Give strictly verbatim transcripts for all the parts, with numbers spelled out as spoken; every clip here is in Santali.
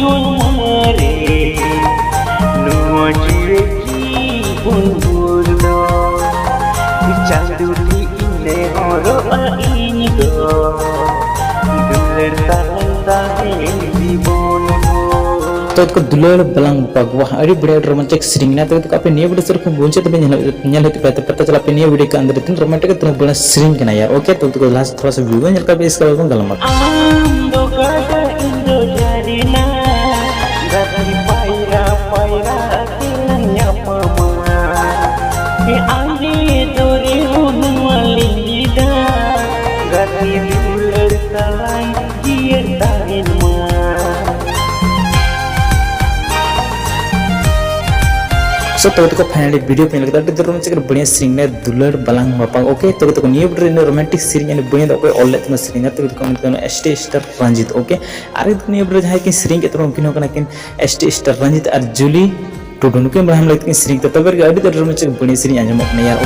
ᱡᱤᱭᱚᱱ ᱢᱟᱨᱮ ᱱᱚᱣᱟ ᱡᱤᱣᱤ ᱡᱤᱵᱚᱱ ᱵᱷᱳᱨ ᱫᱚ ᱪᱟᱸᱫᱚ ᱴᱷᱮᱱ ᱱᱮᱦᱚᱨᱚᱜᱼᱟ ᱤᱧ ᱫᱚ ᱫᱩᱞᱟᱹᱲ ᱛᱟᱞᱟᱝ ᱛᱟᱦᱮᱱ ᱡᱤᱵᱚᱱ ᱵᱷᱳᱨ᱾ ᱛᱚ ᱠᱚ ᱫᱩᱞᱟᱹᱲ ᱵᱟᱞᱟᱝ ᱵᱟᱯᱟᱜ, ᱟᱹᱰᱤ ᱵᱟᱲᱤᱭᱟ, ᱟᱹᱰᱤ ᱨᱳᱢᱟᱱᱴᱤᱠ ᱥᱮᱨᱮᱧ ᱢᱮᱱᱟᱜᱼᱟ᱾ ᱛᱚ ᱟᱯᱮ ᱱᱤᱭᱟᱹ ᱵᱷᱤᱰᱤᱭᱳ ᱥᱮᱫ ᱠᱷᱚᱱ ᱢᱩᱪᱟᱹᱫ ᱫᱷᱟᱹᱵᱤᱡ ᱧᱮᱞ ᱦᱩᱭᱩᱜ, ᱧᱮᱞ ᱦᱩᱭᱩᱜ ᱛᱟᱯᱮᱭᱟ, ᱛᱚ ᱯᱮ ᱛᱟᱦᱚᱞᱮ ᱟᱯᱮ ᱱᱤᱭᱟᱹ ᱵᱷᱤᱰᱤᱭᱳ ᱠᱚ ᱟᱸᱫᱚᱨ ᱛᱤᱱᱟᱹᱜ ᱨᱳᱢᱟᱱᱴᱤᱠ, ᱛᱤᱱᱟᱹᱜ ᱵᱟᱲᱤᱭᱟ ᱥᱮᱨᱮᱧ ᱠᱟᱱᱟ ᱭᱟᱨ᱾ ᱳᱠᱮ, ᱛᱚ ᱛᱚ ᱞᱟᱥᱴ ᱛᱷᱚᱲᱟ ᱥᱟ ᱵᱷᱤᱰᱤᱭᱳ ᱧᱮᱞ ᱠᱟᱜ ᱯᱮ, ᱤᱥᱠᱮ ᱵᱟᱫ ᱵᱚᱱ ᱜᱟᱞᱢᱟᱨᱟᱜᱼᱟ᱾ ᱟᱢ ᱫᱚ ᱜᱟᱰᱟ, ᱤᱧ ᱫᱚ ᱡᱷᱟᱨᱱᱟ, ᱜᱟᱛᱮ ᱯᱟᱭᱨᱟ ᱯᱟᱭᱨᱟ ᱛᱮᱞᱟᱝ ᱧᱟᱯᱟᱢᱟ᱾ ᱮ ᱟᱸᱡᱮᱫ ᱫᱚᱨᱮ ᱦᱚᱸ ᱱᱚᱣᱟ ᱞᱤᱸᱜᱤ ᱫᱟᱜ, ᱜᱟᱛᱮ ᱫᱩᱞᱟᱹᱲ ᱛᱟᱞᱟᱝ ᱡᱤᱭᱟᱹᱲ ᱛᱟᱦᱮᱱ ᱢᱟ᱾ So, ᱛᱚᱵᱮ ᱛᱚᱠᱚ finally ᱵᱷᱤᱰᱤᱭᱳ ᱯᱮ ᱧᱮᱞ ᱠᱮᱫᱟ, ᱟᱹᱰᱤ ᱫᱩᱞᱟᱹᱲ ᱨᱳᱢᱟᱱᱴᱤᱠ ᱥᱮᱨᱮᱧ ᱫᱩᱞᱟᱹᱲ ᱵᱟᱞᱟᱝ ᱵᱟᱯᱟᱜ᱾ ᱳᱠᱮ, ᱛᱚᱵᱮ ᱛᱚᱠᱚ ᱱᱤᱭᱟᱹ ᱵᱷᱤᱰᱤᱭᱳ ᱨᱮ ᱤᱱᱟᱹ ᱨᱳᱢᱟᱱᱴᱤᱠ ᱥᱮᱨᱮᱧ ᱟᱹᱰᱤ ᱵᱟᱹᱧ ᱫᱚ ᱚᱠᱚᱭ ᱚᱞ ᱞᱮᱫ ᱛᱟᱦᱮᱱᱟ ᱥᱮᱨᱮᱧ, ᱛᱚᱵᱮ ᱛᱚᱠᱚ ᱢᱮᱛᱟᱜ ᱠᱟᱱᱟ S T star Ranjit. Okay, ᱟᱨ ᱱᱤᱭᱟᱹ ᱵᱷᱤᱰᱤᱭᱳ ᱨᱮ ᱡᱟᱦᱟᱸᱭ ᱠᱤᱱ ᱥᱮᱨᱮᱧ ᱠᱮᱫ ᱛᱟᱵᱚᱱᱟ, ᱩᱱᱠᱤᱱ ᱦᱚᱸ ᱠᱟᱱᱟ ᱠᱤᱱ ᱮᱥ ᱴᱤ ᱥᱴᱟᱨ ᱨᱚᱧᱡᱤᱛ ᱟᱨ ᱡᱩᱞᱤ ᱴᱩᱰᱩ, ᱱᱩᱠᱤᱱ ᱵᱟᱱᱟᱨ ᱞᱟᱹᱜᱤᱫ ᱠᱤᱱ ᱥᱮᱨᱮᱧ ᱠᱮᱫᱟ᱾ ᱛᱚᱵᱮ ᱨᱮᱜᱮ ᱟᱹᱰᱤ ᱟᱸᱴ ᱨᱳᱢᱟᱱᱴᱤᱠ ᱵᱟᱹᱲᱤᱡ ᱥᱮᱨᱮᱧ ᱟᱸᱡᱚᱢᱚᱜ ᱠᱟᱱᱟ ᱭᱟᱨ᱾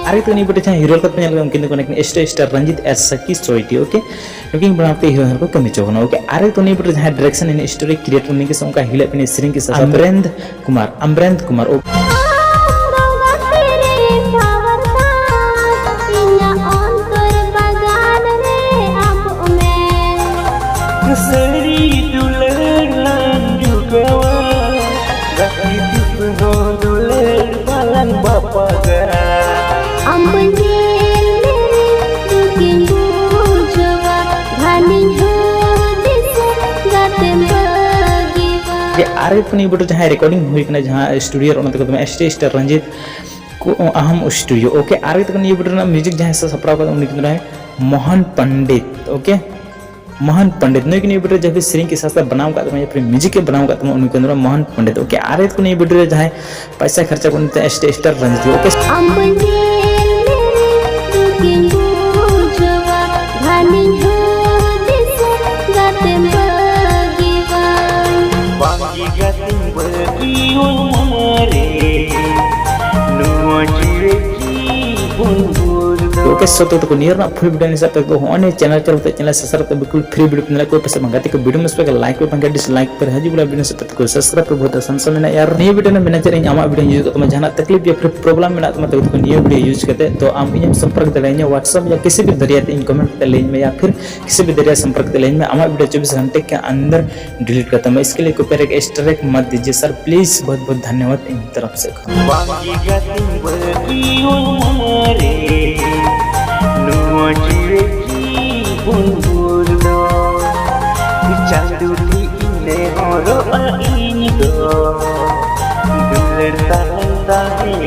ᱟᱨ ᱛᱚ ᱱᱤᱭᱟᱹ ᱵᱤᱴ ᱨᱮ ᱡᱟᱦᱟᱸᱭ ᱦᱤᱨᱳ ᱞᱮᱠᱟᱛᱮ ᱧᱮᱞ ᱠᱟᱱᱟ, ᱩᱱᱠᱤᱱ ᱫᱚ ᱠᱟᱱᱟ ᱠᱤᱱ ᱮᱥ ᱴᱤ ᱥᱴᱟᱨ ᱨᱚᱧᱡᱤᱛ ᱟᱨ ᱥᱟᱠᱤ ᱥᱳᱭᱴᱤ, ᱳᱠᱮ? ᱱᱩᱠᱤᱱ ᱵᱟᱱᱟᱨ ᱛᱮ ᱦᱤᱨᱳ ᱦᱚᱸ ᱠᱚ ᱠᱟᱹᱢᱤ ᱦᱚᱪᱚ ᱠᱟᱱᱟ, ᱳᱠᱮ? ᱟᱨ ᱛᱚ ᱱᱤᱭᱟᱹ ᱵᱤᱴ ᱨᱮ ᱡᱟᱦᱟᱸᱭ ᱰᱟᱭᱨᱮᱠᱥᱚᱱ ᱤᱱ ᱥᱴᱳᱨᱤ ᱠᱨᱤᱭᱮᱴᱚᱨ ᱩᱱᱤ ᱜᱮ ᱥᱮ ᱚᱱᱠᱟ ᱦᱤᱞᱟᱹᱜ ᱯᱤᱱ ᱥᱮᱨᱮᱧ ᱠᱮ ᱥᱟᱥᱟ ᱟᱢᱨᱮᱱᱫ ᱠᱩᱢᱟᱨ, ᱟᱢᱨᱮᱱᱫ ᱠᱩᱢᱟᱨ, ᱳᱠᱮ? ᱥᱟᱹᱨᱤ ᱫᱩᱞᱟᱹᱲ ᱞᱟᱝ ᱡᱩᱜᱟᱣᱟ, ᱜᱟᱛᱮ ᱛᱤᱥ ᱦᱚᱸ ᱫᱩᱞᱟᱹᱲ ᱵᱟᱞᱟᱝ ᱵᱟᱯᱟᱜᱟ᱾ ᱟᱢ ᱵᱟᱹᱧ ᱧᱮᱞ ᱢᱮ, ᱫᱩᱠᱤᱧ ᱵᱩᱡᱷᱟᱹᱣᱟ, ᱜᱷᱟᱱᱤᱧ ᱦᱩᱫᱤᱥᱟ, ᱜᱟᱛᱮᱢ ᱵᱟᱹᱜᱤᱣᱟ᱾ ᱡᱮ ᱟᱨ ᱮᱯᱷ ᱱᱤᱭᱟᱹ ᱵᱤᱴ ᱨᱮ ᱡᱟᱦᱟᱸ ᱨᱮᱠᱚᱨᱰᱤᱝ ᱦᱩᱭ ᱠᱟᱱᱟ, ᱡᱟᱦᱟᱸ ᱥᱴᱩᱰᱤᱭᱳ ᱨᱮ, ᱚᱱᱟ ᱫᱚᱠᱚ ᱢᱮᱛᱟᱜᱼᱟ ᱮᱥ ᱴᱤ ᱥᱴᱟᱨ ᱨᱚᱧᱡᱤᱛ ᱠᱚ ᱟᱦᱟᱢ ᱥᱴᱩᱰᱤᱭᱳ, ᱳᱠᱮ? ᱟᱨ ᱱᱤᱭᱟᱹ ᱵᱤᱴ ᱨᱮᱱᱟᱜ ᱢᱤᱣᱡᱤᱠ ᱡᱟᱦᱟᱸᱭ ᱥᱟᱯᱲᱟᱣ ᱠᱟᱫᱟ, ᱩᱱᱤ ᱠᱟᱱ ᱛᱟᱭ ᱢᱳᱦᱚᱱ ᱯᱚᱱᱰᱤᱛ, ᱳᱠᱮ? ᱢᱚᱦᱟᱱ ᱯᱚᱱᱰᱤᱛ, ᱱᱩᱭ ᱜᱮ ᱱᱤᱭᱟᱹ video ᱨᱮ ᱡᱟᱦᱟᱸ ᱥᱮᱨᱮᱧ ᱠᱤ ᱥᱟᱥᱛᱟ ᱵᱮᱱᱟᱣ ᱠᱟᱜ ᱛᱟᱢᱟ ᱭᱟ ᱯᱷᱤᱨ music ᱮ ᱵᱮᱱᱟᱣ ᱠᱟᱜ ᱛᱟᱢᱟ, ᱩᱱᱤ ᱠᱟᱱ ᱢᱚᱦᱟᱱ ᱯᱚᱱᱰᱤᱛ᱾ Okay, ᱟᱨ ᱮᱛ ᱠᱚ ᱱᱤᱭᱟᱹ video ᱨᱮ ᱡᱟᱦᱟᱸᱭ ᱯᱟᱭᱥᱟ ᱠᱷᱚᱨᱪᱟ ᱠᱚ ᱱᱤᱛᱮ star ᱨᱚᱧᱡᱤᱛ ᱜᱮ᱾ Okay, ᱟᱢ ᱵᱟᱹᱧ ᱧᱮᱞ ᱞᱮ ᱫᱩᱠᱤᱧ ᱵᱩᱡᱷᱟᱹᱣᱟ, ᱜᱷᱟᱱᱤᱧ ᱦᱩᱫᱤᱥᱟ ᱜᱟᱛᱮᱢ ᱵᱟᱹᱜᱤᱣᱟ᱾ ᱵᱟᱝᱜᱮ ᱜᱟᱛᱮᱧ ᱵᱟᱹᱜᱤᱣᱟᱢᱟ ᱨᱮ, ᱱᱚᱣᱟ ᱡᱤᱣᱤ ᱡᱤᱵᱚᱱ ᱵᱷᱳᱨ ᱫᱚ᱾ Okay, ᱥᱚᱛᱚ ᱛᱟᱠᱚ ᱱᱤᱭᱟᱹ ᱨᱮᱱᱟᱜ full video ᱦᱤᱥᱟᱹᱵ ᱛᱮ ᱫᱚ ᱦᱚᱸᱜᱼᱚᱭ ᱱᱤᱭᱟᱹ channel ᱪᱟᱞᱟᱣ ᱠᱟᱛᱮ channel subscribe ᱠᱟᱛᱮ ᱵᱤᱞᱠᱩᱞ free video ᱯᱮ ᱧᱮᱞ ᱠᱚ ᱯᱮᱥᱮ ᱵᱟᱝ ᱜᱟᱛᱮ ᱠᱚ video ᱢᱮᱥ ᱯᱮ like ᱯᱮ ᱵᱟᱝ dislike ᱯᱮ ᱦᱤᱡᱩᱜ ᱵᱚᱞᱟ video ᱥᱮ ᱛᱟᱠᱚ subscribe ᱯᱮ ᱵᱚᱦᱩᱛ ᱟᱥᱟᱱ ᱥᱟᱢ ᱢᱮᱱᱟᱜᱼᱟ ᱭᱟᱨ ᱱᱤᱭᱟᱹ video ᱨᱮ ᱢᱮᱱᱟ ᱪᱮᱫ ᱤᱧ ᱟᱢᱟᱜ video ᱧᱮᱞ ᱠᱟᱛᱮ ᱡᱟᱦᱟᱱᱟᱜ ᱛᱟᱠᱞᱤᱯ ᱭᱟ ᱯᱷᱤᱨ problem ᱢᱮᱱᱟᱜ ᱛᱟᱢᱟ ᱛᱚ ᱱᱤᱭᱟᱹ video use ᱠᱟᱛᱮ ᱛᱚ ᱟᱢ ᱤᱧᱮᱢ ᱥᱚᱢᱯᱨᱠ ᱫᱟᱲᱮᱭᱟᱹᱧᱟ WhatsApp ᱭᱟ ᱠᱤᱥᱤ ᱵᱷᱤ ᱫᱷᱟᱨᱤᱭᱟ ᱛᱮ ᱤᱧ comment ᱠᱟᱛᱮ ᱞᱟᱹᱭᱟᱹᱧ ᱢᱮ ᱭᱟ ᱯᱷᱤᱨ ᱠᱤᱥᱤ ᱵᱷᱤ ᱫᱷᱟᱨᱤᱭᱟ ᱥᱚᱢᱯᱨᱠ ᱠᱟᱛᱮ ᱞᱟᱹᱭᱟᱹᱧ ᱢᱮ ᱟᱢᱟᱜ video ᱪᱚᱵᱵᱤᱥ ᱜᱷᱚᱱᱴᱮ ᱠᱮ ᱟᱱᱫᱟᱨ delete ᱠᱟᱛᱮ ᱢᱮ ᱤᱥᱠᱮ ᱞᱤᱭᱮ ᱠᱚᱯᱤᱨᱟᱭᱤᱴ ᱥᱴᱨᱟᱭᱤᱠ ᱢᱟᱛ ᱫᱤᱡᱤᱭᱮ sir please ᱵᱚᱦᱩᱛ ᱵᱚᱦᱩᱛ ᱫᱷᱚᱱᱭᱚᱵᱟᱫ ᱤᱧ ᱛᱚᱨᱚᱯ ᱥᱮ ᱠᱷᱚᱱ᱾ ᱵᱟᱝᱜᱮ ᱜᱟᱛᱮᱧ ᱵᱟᱹᱜᱤᱣᱟᱢᱟ ᱨᱮ, ᱱᱚᱣᱟ ᱡᱤᱣᱤ ᱡᱤᱵᱚᱱ ᱵᱷᱳᱨ ᱫᱚ᱾ ᱪᱟᱸᱫᱚ ᱴᱷᱮᱡ ᱤᱧ ᱱᱮᱦᱚᱨᱚᱜᱼᱟ ᱤᱧ ᱫᱚ, ᱫᱩᱞᱟᱹᱲ ᱛᱟᱦᱮᱱ ᱛᱟᱦᱮᱸ